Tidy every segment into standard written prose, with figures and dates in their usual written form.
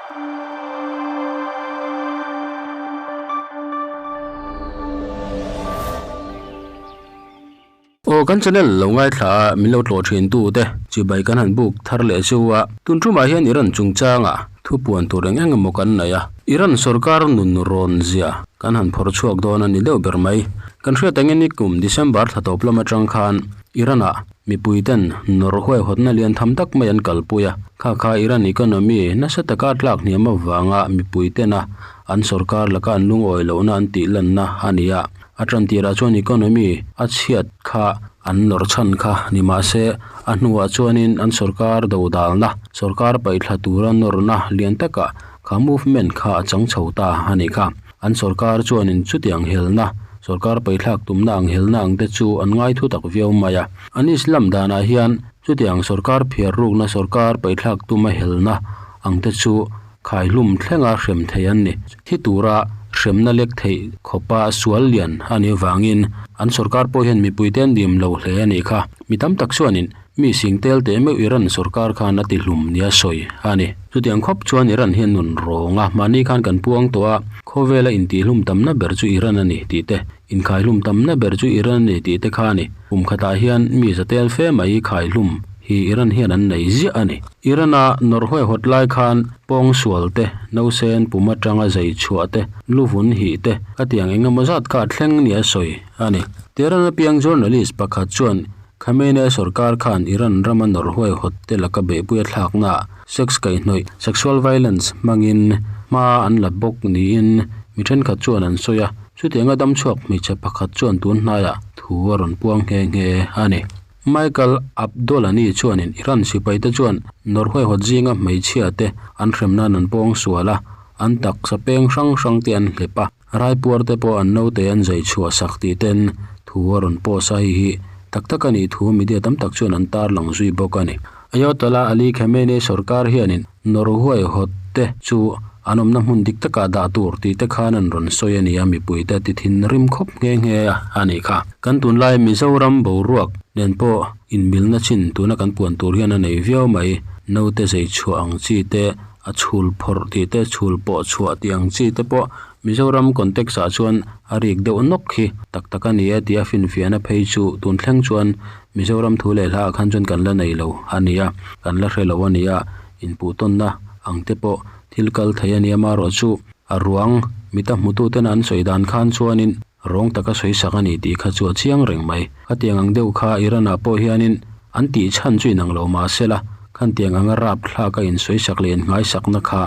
Aw kan channel lo ngaithla a min lo tlawh thin tu te chibai kan han buk thar leh chu a tun tumah hian Iran chungchanga thu puan tur eng eng emaw kan nei a Iran sorkar nun rawn zia kan han phawrh chhuak dawn a ni deuh ber mai kan hriat angin nikum December thla tawp lam atang khan Iran ah mipui ten nawrh huaihawtna lian tham tak mai an kalpui a kha kha Iran economy nasa taka tlak hniam avanga mipui tena an sorkar laka an lungawi lohna an tih lanna a ni a. A tantirah chuan economy a chhiat kha an nawr chhan kha ni mah se a hnuah chuanin an sorkar dodalna sorkar paihthla tura nawrna lian takah kha movement kha a chang chho ta a nih kha. An sorkar chuanin chutiang helna sorkar paihthlak tumna ang helna ang te chu an ngai thu tak viau mai a. An Islam danah hian chutiang sorkar phiar rukna sorkar paihthlak tuma helna ang te chu Khaihlum thlenga hrem thei an ni. Thi tura hremna lek theih khawpa sual lian a nih avangin an sorkar pawh hian mipuite an dim lo hle a nih kha. Mi tam tak chuanin mi sing tel teh meuh Iran sorkar khan a ti hlum nia sawi a ni. Chutiang khawp chuan Iran hian nun rawng a, mahni khan kan puang tawh a, khawvela intihhlum tamna ber chu Iran a ni tih te, inkhaihlum tamna ber chu Iran a ni tih te kha a ni. Kum khatah hian mi za tel fe mai khaihlum hi Iran hian an nei ziah a ni. Iran-a nawrh huaihawt lai khan pawng sual te, nausen pum atanga zai chhuah te, lu vun hih te, khatiang eng emaw zat kha a thleng nia sawi a ni. Tehran apiang journalist pakhat chuan Khamenei sorkar khan Iran rama nawrh huaihawt te laka beihpui a thlaknaah sex kaihhnawih, sexual violence, hmangin hma an la bawk niin mi thenkhat chuan an sawi a, chutianga damchhuak hmeichhe pakhat chuan tun hnaiah thu a rawn puang nghe nghe a ni. Michael Abdolani chuanin Iran sipaite chuan nawrh huaihawt zinga hmeichhia te an hrem nan an pawng sual a, an taksa peng hrang hrang te an hlep a, raipuar te pawh an naute an zai chhuah sak tih ten thu a rawn post a, hei hi tak tak a nih thu media tam tak chuan an tarlang zui bawk a ni. Ayatollah Ali Khamenei sorkar hianin nawrh huaihawt te chu an awmna hmun dik takah dah tur tih te khan an rawn sawi a ni a, mipuite ti thinrim khawp nghe nghe a nih kha. Kan tunlai Mizoram boruak nen pawh inmilna chin tuna kan puan tur hian a nei viau mai. Naute zei chhuah ang chi te, a chhul phawrh tih te, chhul pawh chhuah tih ang chi te pawh Mizoram context ah chuan a rik deuh nawk hi tak tak a ni e tia finfiahna phei chu tun thleng chuan Mizoram thu leh hla ah khan chuan kan la nei lo a ni a, kan la hre lo a ni a, inpuhtawnna ang te pawh thil kal thei a nia marawh chu a ruang mita hmututen an sawi dan khan chuanin rawng taka sawi sak a ni tih kha chu a chiang reng mai. Khatiang ang deuh kha Iran ah pawh hianin an tih chhan chu inang lo mah se la, khantiang anga rap thlak a insawi sak leh innghaisak-na kha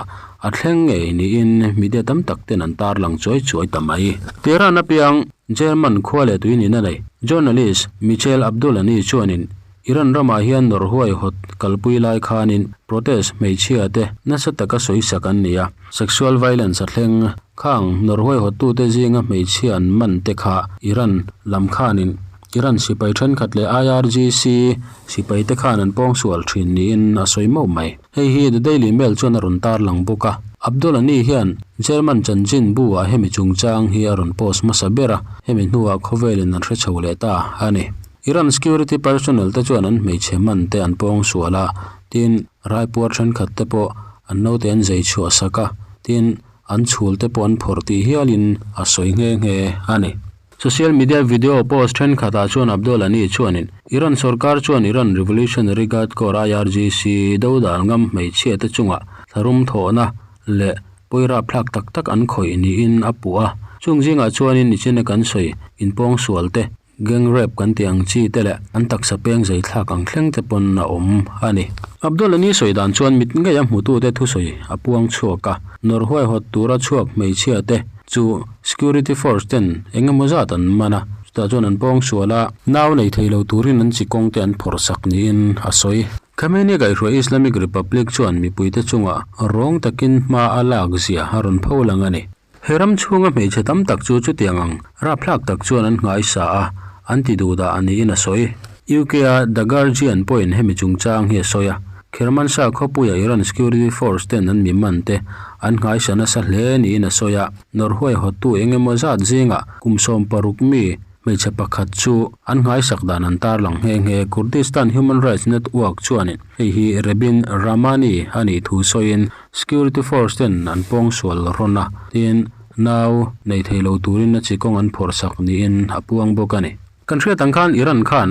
a thleng ngei niin media tam tak ten an tarlang chuai chuai ta mai. Tehran apiang German khua leh tui nihna nei journalist Michael Abdulani chuanin Iran ramah hian nawrh huaihawt kalpui lai khanin protest hmeichhia te nasa taka sawisak an ni a, sexual violence a thleng. Khang nawrh huaihawttute zinga hmeichhia an man te kha Iran lam khanin Iran sipai thenkhat leh IRGC sipai te khan an pawngsual thin niin a sawi mauh mai. Hei hi The Daily Mail chuan a rawn tarlang bawk a. Abdulani hian German chanchin bu ah hemi chungchang hi a rawn post hmasa ber a, hemi hnuah khawvelin an hre chho leh ta a ni. Iran security personnel te chuan an hmeichhe hman te an pawng sual a, tin raipuar thenkhat te pawh an naute an zai chhuah sak a, tin an chhul te pawh an phawrh tih hialin a sawi nghe nghe a ni. Social media video post thenkhat ah chuan Abdolani chuanin Iran sorkar chuan Iran Revolutionary Guard Corps IRGC dodal ngam hmeichhia te chungah tharum thawhna leh pawirap thlak tak tak an khawih niin a puh a, chung zingah chuanin nichina kan sawi inpawng sual te Gang rape kan tih ang chi te leh an taksa peng zai thlak ang thleng te pawn a awm a ni. Abdul-a ni sawi dan chuan mit ngei a hmutute thusawi a puang chhuak a, nawrh huaihawt tura chhuak hmeichhia te chu security force ten eng emaw zat an man a, chutah chuan an pawng sual a, nau nei thei lo turin an chi kawng te an phawrh sak niin a sawi. Khamenei kaihhruai Islamic Republic chuan mipuite chungah rawng takin hma a lak zia a rawn pho lang a ni. He ram chhunga hmeichhe tam tak chu chutiang ang rapthlak tak chuan an nghaisa a, an ti duh dah a niin a sawi. UK-a The Guardian pawhin hemi chungchang hi a sawi a, Kermanshah khawpuia Iran security force ten an mi man te an nghaisa nasa hle niin a sawi a, nawrh huaihawttu eng emaw zat zingah kum 16 mi. hmeichhe pakhat chu an nghaisak dan an tarlang nghe nghe. Kurdistan Human Rights Network chuanin hei hi Rebin Ramani a nih thu sawiin security force ten an pawngsual rawn a, tin nau nei thei lo turin a chi kawng an phawrh sak niin a puang bawk a ni. Kan hriat ang khan Iran khan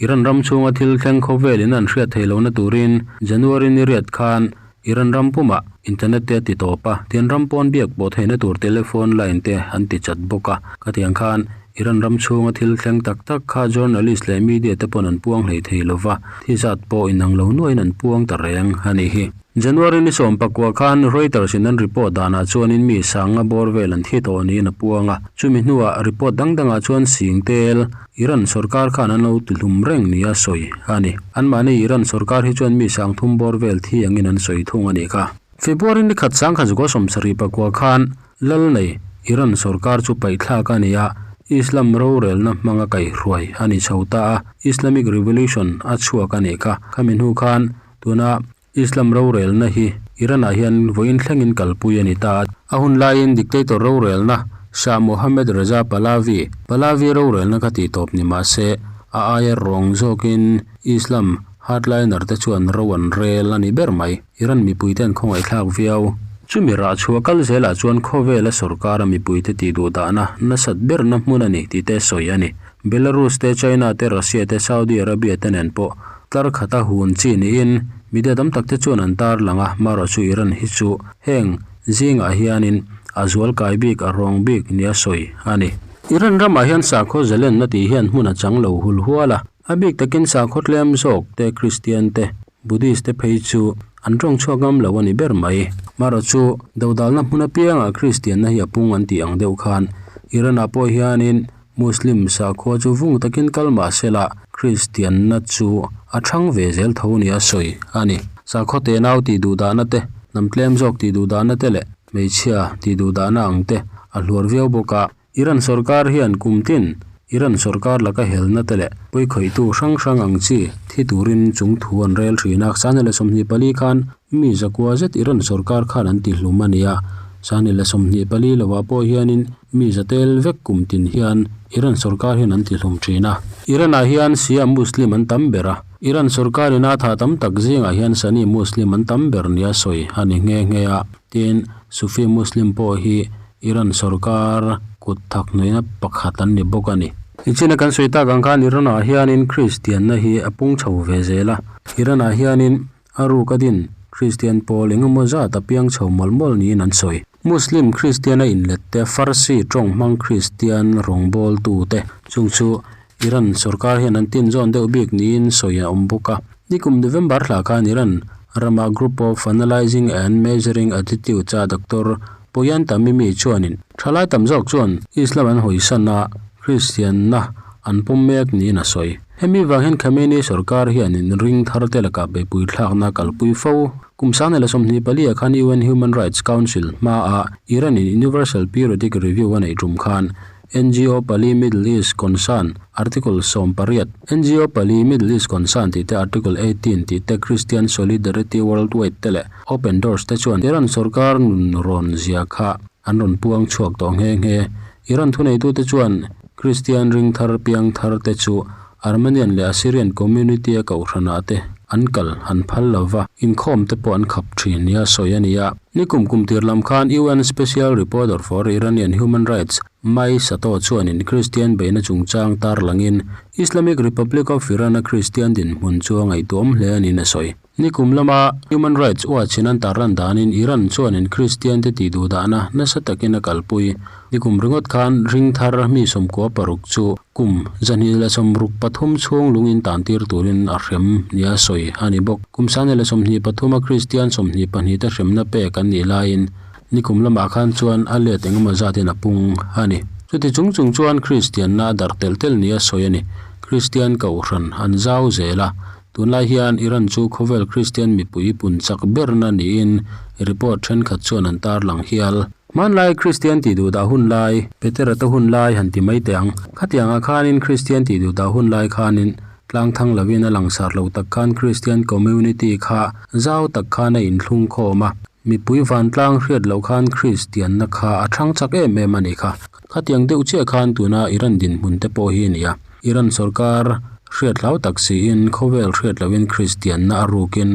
Iran ram chhunga thil thleng khawvelin an hriat thei lohna turin January ni riat khan Iran ram pumah internet te a ti tawp a, tin ram pawn biak pawh theihna tur telephone line te an ti chat bawk a. Khatiang khan Iran ram chhunga thil thleng tak tak kha journalist leh media te pawn an puang hlei thei lova, thi zat pawh inang lo nuaiin an puang ta reng a nih hi. January ni 19 khan Reuters in an report danah chuanin mi sanga bawr vel an thi tawh niin a puang a, chumi hnuah report dang dangah chuan sing tel Iran sorkar khan an lo ti hlum reng nia sawi a ni. Anmahni Iran sorkar hi chuan mi 3000 bawr vel thi angin an sawi thung a nih kha. February ni khat 1979 khan lal nei Iran sorkar chu paihthlak a ni a, Islam rorelna hmanga kaihhruai a ni chho ta a, Islamic Revolution a chhuak a nih kha. Khami hnu khan tuna Islam rorelna hi Iran-ah hian vawiin thlengin kalpui a ni ta a. A hun laiin dictator rorelna Shah Mohammad Reza Pahlavi, Pahlavi rorelna kha tih tawp ni mah se, a aia rawng zawkin Islam hardliner te chuan ro an rel a ni ber mai. Iran mipuite an khawngaihthlak viau. Chumi rah chhuah kal zelah chuan khawvela sorkara mipuite tih duh dahna nasat berna hmun a ni tih te sawi a ni. Belarus te, China te, Russia te, Saudi Arabia te nen pawh tlar khata hun chi niin media tam tak te chuan an tar lang a, marawh chu Iran hi chu heng zingah hianin a zual kai bik a rawng bik nia sawi a ni. Iran ramah hian sakhaw zalenna tih hian hmun a chang lo hul hual a, a bik takin sakhaw tlem zawk te, Kristian te, Buddhist te phei chu an tawng chhuak ngam lo a ni ber mai. Marawh chu dodalna hmun apiangah Kristianna hi a pung an tih ang deuh khan Iran-ah pawh hianin Muslim sakhua chu vung takin kal mah sela Kristianna chu a thang ve zel tho nia sawi a ni. Sakhaw tenau tih duh dahna te, hnam tlem zawk tih duh dahna te leh hmeichhia tih duh dahna ang te a hluar viau bawk a. Iran sorkar hian kum tin Iran sorkar laka helna te leh pawikhawihtu hrang hrang ang chi thi turin chung thu an rel thin a. 2024 khan mi zakua zet Iran sorkar khan an tihlum a ni a. 2024 lovah pawh hianin Mi zatel vek kum tin hian Iran sorkar hian an tihlum thin a. Iran-ah hian Shia Muslim an tam ber a. Iran sorkarin a tha tam tak zingah hian Sunni Muslim an tam ber nia sawi a ni nghe nghe a. Tin, Sufi Muslim pawh hi Iran sorkar kut thak hnuaina pakhat an ni bawk a ni. Nichina kan sawi tak ang khan Iran-ah hianin Kristianna hi a pung chho ve zel a. Iran-ah hianin a ruk a din Kristian pawl engemaw zat a piang chho mawlh mawlh niin an sawi. Muslim Kristian a inlet te, Farsi tawng hmang Kristian rawngbawltu te chung chu Iran sorkar hian an tinzawn deuh bik niin sawi a awm bawk a. Nikum November thla khan Iran rama Group of Analyzing and Measuring Attitudes a Doctor Poyan Tamimi chuanin thalai tam zawk chuan Islam an hawisan a, Kristianna an pawm mek niin a sawi. Hemi vang hian Khamenei sorkar hianin ring thar te lakah beihpui thlakna kalpui fo. Kum 2024 ah khan UN Human Rights Council hmaah Iran in Universal Periodic Review a neih tum khan NGO pali Middle East Concern Article 18, NGO pali Middle East Concern tih te Article 18 tih te Christian Solidarity Worldwide te leh Open Doors te chuan Iran sorkar nun rawn zia kha an rawn puang chhuak tawh nghe nghe. Iran thuneitute chuan Kristian ring thar piang thar te chu Armenian leh Assyrian community a kohhranah te an kal an phal lo va, inkhawm te pawh an khap thin nia sawi a ni a. Nikum kum tir lam khan UN Special Reporter for Iranian Human Rights Mai Sato chuanin Kristian beihna chungchang tarlangin Islamic Republic of Iran-a Kristian dinhmun chu a ngaihtuahawm hle a niin a sawi. Nikum lama Human Rights Watch in an tarlan danin Iran chuanin Kristian te tih duh dahna nasa takin a kalpui. Nikum ringawt khan ring thar mi 96 chu kum 263 chhung lungin tan tir turin a hrem nia sawi a ni bawk. Kum 2023 a Kristian 22 te hremna pek an nih laiin nikum lamah khan chuan a let engemaw zatin a pung a ni. Chuti chung chung chuan Kristianna a darh telh telh nia sawi a ni. Kristian kohhran an zau zel a. Tunlai hian Iran chu khawvel Kristian mipui pun chak berna niin report thenkhat chuan an tarlang hial. Hmanlai Kristian tih duh dah hun lai, Petera te hun lai han ti mai teh ang. Khatiangah khanin Kristian tih duh dah hun lai khanin tlang thang lovin a langsar lo tak khan Kristian community kha zau tak khan a inthlung khawm a. Mipui vantlang hriat loh khan Kristianna kha a thang chak em em a nih kha. Khatiang deuh chiah khan tuna Iran dinhmun te pawh hi a ni a. Iran sorkar hriat hlau tak siin khawvel hriat lohin Kristianna a rukin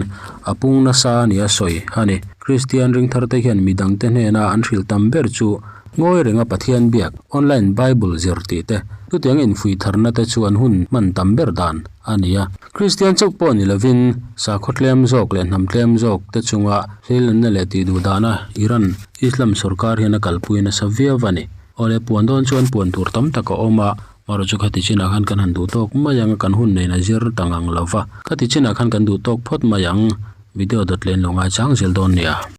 a pung nasa a nia sawi a ni. Kristian ringtharte hian midangte hnena an hrilh tam ber chu Ngawi renga Pathian biak, online Bible zir tih te, chutiang infuih tharna te chu an hun hman tam ber dan a ni a. Kristian chauh pawh ni lovin sakhaw tlem zawk leh hnam tlem zawk te chunga hleilenna leh tih duh dana Iran Islam sorkar hian a kalpui nasa viau a ni. Awle puan dawn chuan puan tur tam tak a awm a, marawh chu khati chinah khan kan han duh tawk mai ang a, kan hun nen a zir ta ngang lo va, khati chinah khan kan duh tawk phawt mai ang, video dawt leh in lo ngaichang zel dawn nia.